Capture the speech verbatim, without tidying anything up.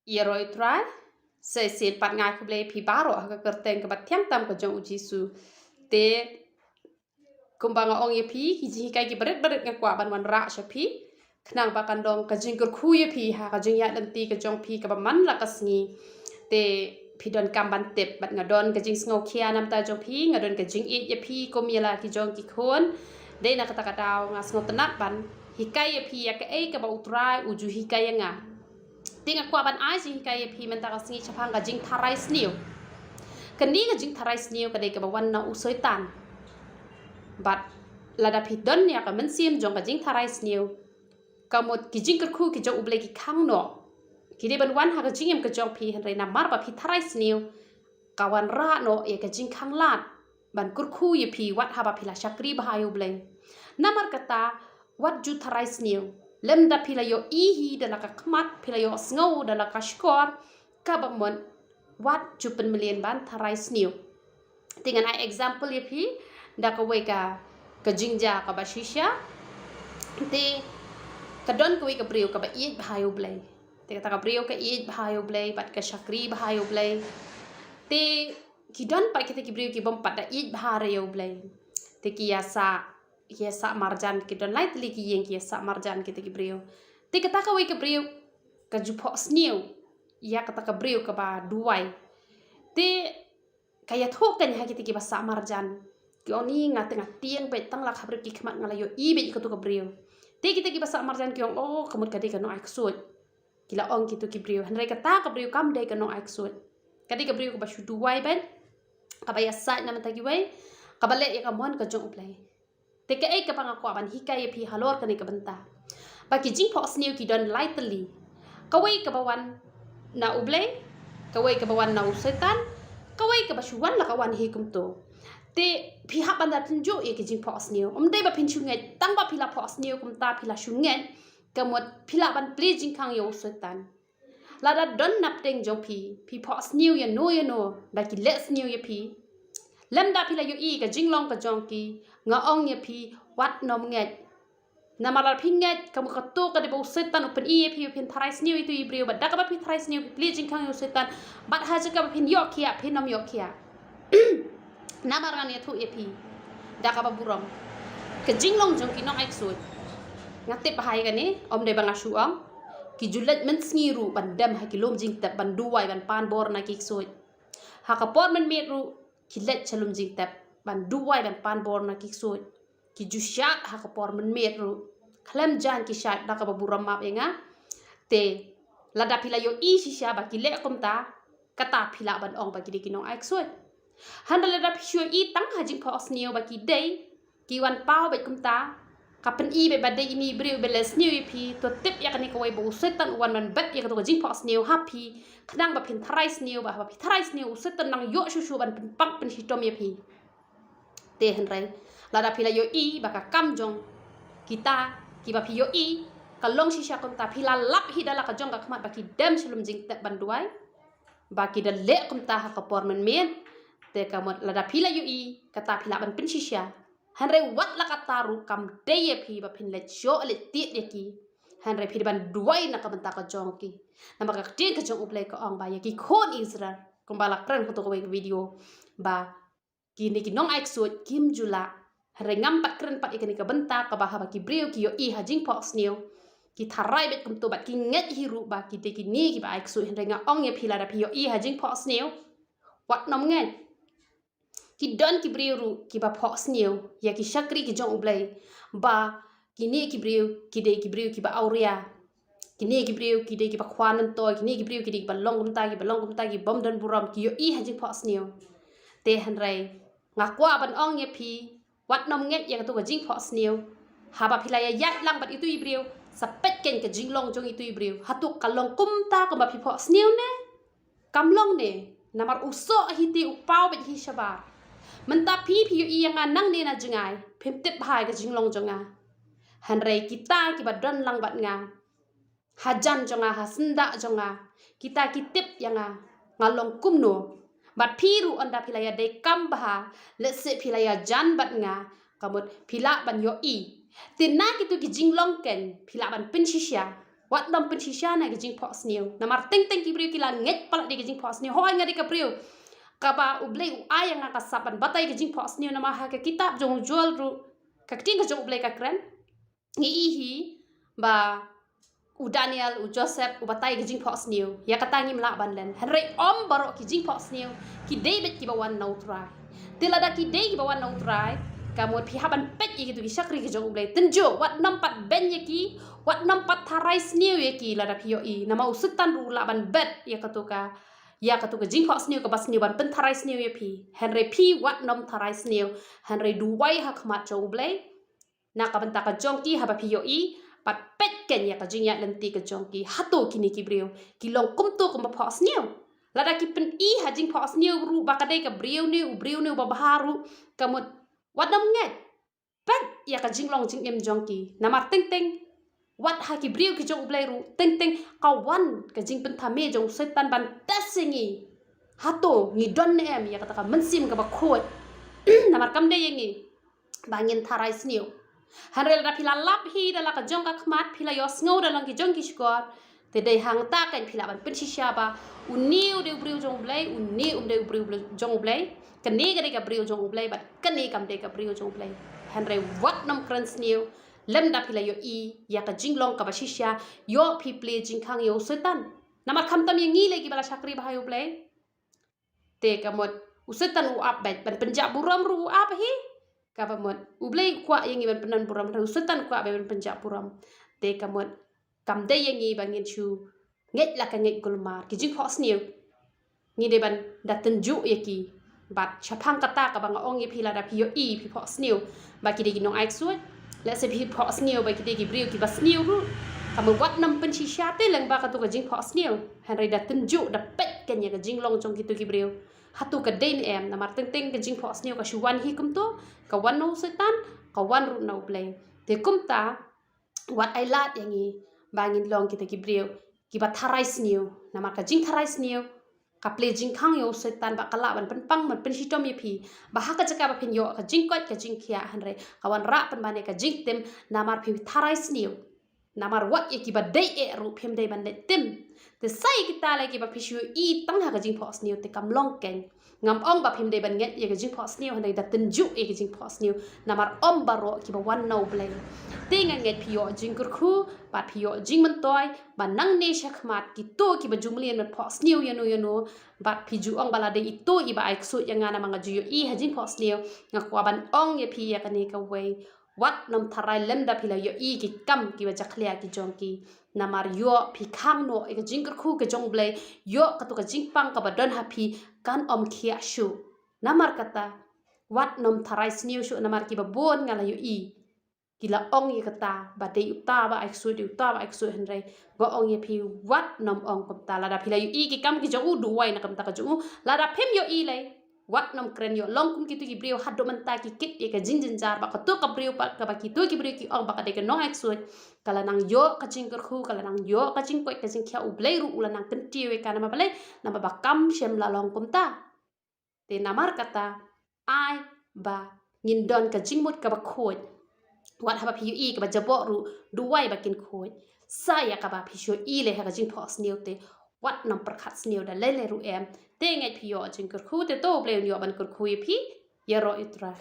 Ïaroh ïa u Trai. Sa shisien pat nga ai khublei ïa phi baroh ha ka kyrteng kaba thiang tam ka jong u Jisu. Te kumba nga ong ïa phi, ki jinghikai kiba rit ba rit nga kwah ban wanrah sha phi, khnang ba kan long ka jingkyrkhu ïa phi ha ka jingïaid lynti ka jong phi kaba man la ka sngi. Te phi donkam ban tip, bad nga don ka jingsngewkhia na bynta jong phi, nga don ka jingïeit ïa phi kum ïa la ki jong ki khun. Dei na kata ka daw nga sngewtynnat ban hikai ïa phi ïa kaei kaba u Trai u ju hikai ïa nga. Te nga kwah ban ai jinghikai ïa phi mynta ka sngi shaphang ka jingtharai sniew. Kane ka jingtharai sniew ka dei kaba wan na u Soitan. Bad lada phi don ïa ka mynsiem jong ka jingtharai sniew, ka mut ki jingkyrkhu ki jong U Blei ki khang noh. Ki dei ban wan ha ka jingim ka jong phi, hynrei namar ba phi tharai sniew, ka wanrah noh ïa ka jingkhanglad ban kyrkhu ïa phi wat haba phi la shakri bha ïa U Blei. Namar kata, wat ju tharai sniew. Lymda phi la ïohi hi da la ka khmat, phi la ïohsngew da la ka shkor, kaba mut wat ju pynmlien ban tharai sniew. Te ngan ai example ïa phi da kawei ka, ka jingjia kaba shisha. Te ka don kawei ka briew kaba ïeit bha ïa U Blei. Te kata ka briew ka ïeit bha ïa U Blei bad ka shakri bha ïa U Blei. Te ki don pat kita ki briew ki bym pat da ïeit bha re ïa U Blei. Te ki ïa sah, ki ïa sah marjan, ki don lai tylli ki ïing, ki ïa sah marjan kita ki briew. Te kata kawei ka briew ka ju phoh sniew ïa kata ka briew kaba duwai. Te ka ïathuh kane ha kita kiba sah marjan. Ki ong, ni nga te nga tieng beit, tang la khabriew ki khmat nga la ïohi beit ïa katu ka briew. Te kita kiba sah marjan ki ong, oh, ka mut ka dei ka nongai ksuid. Ki la ong kitu ki briew. Hynrei kata ka briew kam dei ka nongai ksuid. Ka dei ka briew kaba shu duwai beit, kaba ïasaid na bynta kiwei, kaba leh ïa ka mon ka jong U Blei. Te kaei kaba nga kwah ban hikai ïa phi halor kane ka bynta, ba ki jingphoh sniew ki don lai tylli. Kawei kaba wan na U Blei, kawei kaba wan na u Soitan, kawei kaba shu wan la ka wan hi kumto. Te phi hap ban da tynjuh ïa ki jingphoh sniew. Ym dei ba phin shu ngeit, tang ba phi la phoh sniew kumta phi la shu ngeit, ka mut phi lah ban plie jingkhang ïa u Soitan. Lada don napdeng jong phi, phi phoh sniew ïano ïano, ba ki leh sniew ïa phi, lymda phi la ïohi ka jinglong ka jong ki, nga ong ïa phi, wat nym ngeit. Namar lada phi ngeit, ka mut kato ka dei ba u Soitan u pyni ïa phi ba phin tharai sniew ïa itu i briew, bad da kaba phi tharai sniew phi plie jingkhang ïa u Soitan, bad ha jaka ba phin ïoh khiah, phin nym ïoh khiah. Namar ngan ïathuh ïa phi da kaba burom, ka jinglong jong ki nongai ksuid, nga tip bha ïa kane, ym dei ba nga shu ong. Ki ju leit mynsngi ruh ban dem ha ki lum jingtep ban duwai ban pan bor na ki ksuid. Ha ka por mynmiet ruh ki leit sha lum jingtep ban duwai ban pan bor na ki ksuid. Ki ju shad ha ka por mynmiet ruh. Khlem jan ki shad, da kaba burom map ïa nga. Te lada phi la ïohi shisha ba ki leh kumta, kata phi lah ban ong ba ki dei ki nongai ksuid. Hynrei lada phi shu ïohi tang ha jingphoh sniew ba ki dei, ki wan paw beit kumta, ka pyni beit ba dei ine i briew ba leh sniew ïa phi, to tip ïa kane kawei ba u Soitan u wan ban bet ïa kato ka jingphoh sniew ha phi, khnang ba phin tharai sniew, ba haba phi tharai sniew u Soitan nang ïoh shuh shuh ban pynpang pynshitom ïa phi. Te hynrei lada phi la ïohi ba ka kam jong kita kiba phi ïohi ka long shisha kumta, phi la lap hi da la ka jong ka khmat ba ki dem sha lum jingtep ban duwai, ba ki da leh kumta ha ka por mynmiet, te ka mut lada phi la ïohi, kata phi lah ban pynshisha. Hynrei wat la katta ruh kam dei ïa phi ba phin leit shoh leit tied ïa ki. Hynrei phi dei ban duwai na ka bynta ka jong ki. Namar ka ktien ka jong U Blei ka ong ba ïa ki khun Israel, kumba la kren kato kawei ka video, ba kine ki nongai ksuid kim ju lah. Hynrei ngam pat kren pat ïa kane ka bynta kaba haba ki briew ki ïohi ha jingphoh sniew, ki tharai beit kumto bad ki ngeit hi ruh ba ki dei kine kiba ai ksuid. Hynrei nga ong ïa phi, lada phi ïohi ha jingphoh sniew, wat nym ngeit. Ki don ki briew ruh kiba phoh sniew ïa ki shakri ki jong U Blei, ba kine ki briew ki dei ki briew kiba awria. Kine ki briew ki dei kiba khwan myntoi, kine ki briew ki dei kiba long kumta, kiba long kumta, ki bym don burom, ki ïohi ha jingphoh sniew. Te hynrei nga kwah ban ong ïa phi, wat nym ngeit ïa kato ka jingphoh sniew. Haba phi la ïaid lang bad itu i briew, sa peit kein ka jinglong jong itu i briew, hato ka long kumta kumba phi phoh sniew ne? Kam long ne? Namar u soh hi te u paw beit hi shabar. Mynta phi, phi ïohi ïa nga nangne na jngai, phim tip bha ïa ka jinglong jong nga. Hynrei kita kiba don lang bad nga hajan jong nga, ha syndah jong nga, kita ki tip ïa nga, nga long kumno. Bad phi ruh, ynda phi la ïadei kam bha, lehse phi la ïajan bad nga, ka mut phi lah ban ïohi. Te na kito ki jinglong kein phi lah ban pynshisha. Wat nym pynshisha na ka jingphohsniew. Namar teng teng ki briew ki la ngeit palat ïa ka jingphohsniew. Hooid nga dei ka briew kaba U Blei u ai ïa nga ka sap ban batai ka jingphohsniew, namar ha ka kitab jong u Joel ruh, ka ktien ka jong U Blei ka kren. Ngi i hi ba u Daniel, u Joseph, u batai ka jingphohsniew. Ïa kata ngim lah ban len. Hynrei ym baroh ki jingphohsniew ki dei beit kiba wan na U Trai. Te lada ki dei kiba wan na U Trai, ka mut phi hap ban peit ïa kito ki shakri ki jong U Blei. Tynjuh, wat nym pat beiñ ïa ki, wat nym pat tharai sniew ïa ki lada phi ïohi. Namar u Soitan ruh u lah ban bet ïa kato ka, ïa kato ka jingphohsniew kaba sniew ban pyntharai sniew ïa phi. Hynrei phi wat nym tharai sniew. Hynrei duwai ha khmat jong U Blei na ka bynta ka jong ki haba phi ïohi, bad peit kein ïa ka jingïaid lynti ka jong ki. Hato kine ki briew ki long kumto kumba phohsniew? Lada ki pyni ha jingphohsniew ruh ba ka dei ka briew ne u briew ne uba bha ruh, ka mut wat nym ngeit. Peit ïa ka jinglong jingim jong ki. Namar teng teng wat ha ki briew ki jong U Blei ruh, teng teng ka wan ka jingpynthame jong u Soitan ban test ïa ngi. Hato ngi don ne em ïa kata ka mynsiem kaba khuid. Namar kam dei ïa ngi ba ngin tharai sniew. Hynrei lada phi la lap hi da la ka jong ka khmat, phi la ïohsngew da long ki jong ki shkor, te dei hangta kein phi lah ban pynshisha ba une u dei u briew jong U Blei, une um dei u briew jong U Blei. Kane ka dei ka briew jong U Blei bad kane kam dei ka briew jong U Blei. Hynrei wat nym kren sniew lymda phi la ïohi ïa ka jinglong kaba shisha. Ïoh phi plie jingkhang ïa u Soitan. Namar khamtam ïa ngi lei kiba la shakri bha ïa U Blei. Te ka mut u Soitan u ap beit, ban pynjah burom ruh u ap hi. Kaba mut U Blei u kwah ïa ngi ban pyndon burom, hynrei u Soitan u kwah beit ban pynjah burom. Te ka mut kam dei ïa ngi ba ngin shu ngeit la ka ngeit kulmar. Ki jingphohsniew ngi dei ban da tynjuh ïa ki. Bad shaphang kata kaba nga ong ïa phi, lada phi ïohi phi phohsniew ba ki dei ki nongai ksuid, lehse phi phohsniew ba ki dei ki briew kiba sniew ruh, ka mut wat nym pynshisha te lyngba kato ka jingphohsniew. Hynrei da tynjuh, da peit kein ïa ka jinglong jong kito ki briew. Hato ka dei ne em, namar teng teng ka jingphohsniew ka shu wan hi kumto, ka wan na u Soitan, ka wan ruh na U Blei. Te kumta wat ai lad ïa ngi ba ngin long kita ki briew kiba tharai sniew. Namar ka jingtharai sniew ka plie jingkhang ïa u Soitan ba ka lah ban pynpang ban pynshitom ïa phi, ba ha ka jaka ba phin ïoh ka jingkoit ka jingkhiah, hynrei ka wanrah pynban ïa ka jingtim namar phi tharai sniew. Namar wat ïa kiba dei eh ruh phim dei ban leit tim. Te sa ïa kita lei kiba phi shu ïohi tang ha ka jingphohsniew te kam long kein. Ngam ong ba phim dei ban ngeit ïa ka jingphohsniew, hynrei da tynjuh ïa ka jingphohsniew. Namar ym baroh kiba wan na U Blei. Te nga ngeit phi ïoh jingkyrkhu bad phi ïoh jingmyntoi ba nangne shakhmat kito kiba ju mlien ban phohsniew ïano ïano, bad phi ju ong ba la dei ito iba ai ksuid ïa nga namar nga ju ïohi ha jingphohsniew. Nga kwah ban ong ïa phi ïa kane kawei. Wat nym tharai lymda phi la ïohi ki kam kiba jakhlia ki jong ki. Namar ïoh phi khang noh ïa ka jingkyrkhu ka jong U Blei, ïoh kato ka jingpang kaba don ha phi kan ym khiah shuh. Namar kata wat nym tharai sniew shuh, namar kiba bun nga la ïohi ki la ong ïa kata ba dei uta ba ai ksuid, dei uta ba ai ksuid, hynrei nga ong ïa phi wat nym ong kumta. Lada phi la ïohi ki kam ki jong u, duwai na ka bynta ka jong u. Lada phim ïohi lei, wat nym kren, ïoh long kum kito ki briew haduh mynta ki kit ïa ka jingjynjar ba kato ka briew pat kaba kito ki briew ki ong ba ka dei ka nongai ksuid, ka la nang ïoh ka jingkyrkhu, ka la nang ïoh ka jingkoit ka jingkhiah, U Blei ruh u la nang kyntiew ïa ka. Namar balei? Namar ba kam shym la long kumta. Te namar kata ai ba ngin don ka jingmut kaba khuid. Wat haba phi ïohi kaba jaboh ruh, duwai ba kin khuid. Sa ïa kaba phi shu ïohi lei ha ka jingphohsniew te wat nym pyrkhat sniew da lei lei ruh em. Te ngeit phi ïoh jingkyrkhu, te to U Blei un ïoh ban kyrkhu ïa phi. Ïaroh ïa U Trai.